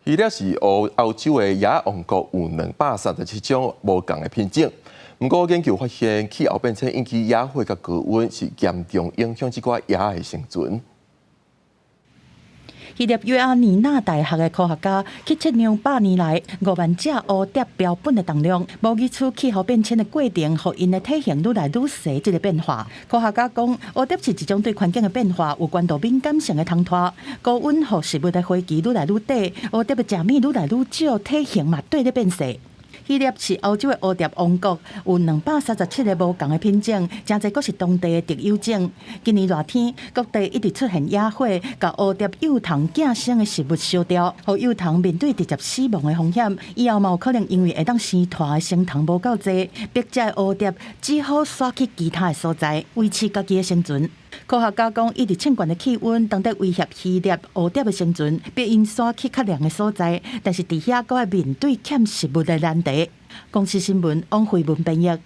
希臘是歐歐洲的鴨王國，有237種無仝的品種。毋過研究發現，氣候變遷引起野火佮高溫，是嚴重影響這寡鴨的生存。希臘約阿尼納大學的科學家去測量100年來5萬隻烏蝶標本的重量，模擬出氣候變遷的過程，予𪜶的體型愈來愈細這個變化。科學家講，烏蝶是一種對環境的變化有高度敏感性的蟲豸。高溫予食物的花期愈來愈短，烏蝶的食物愈來愈少，體型嘛綴咧變細。希臘是歐洲的烏蝶王國，有237個無仝的品種，誠濟閣是當地的特有種。今年熱天，各地一直出現野火，共烏蝶幼蟲寄生的植物燒掉，予幼蟲面對直接死亡的風險。以後嘛有可能因為會當生蹛的成蟲無夠濟，迫這烏蝶只好徙去其他的所在，維持家己的生存。科學家講，一直升懸的氣溫，當咧威脅希臘烏蝶的生存，逼𪜶徙去較涼的所在，但是佇遐閣愛面對欠食物的難題。公視新聞王慧文編譯。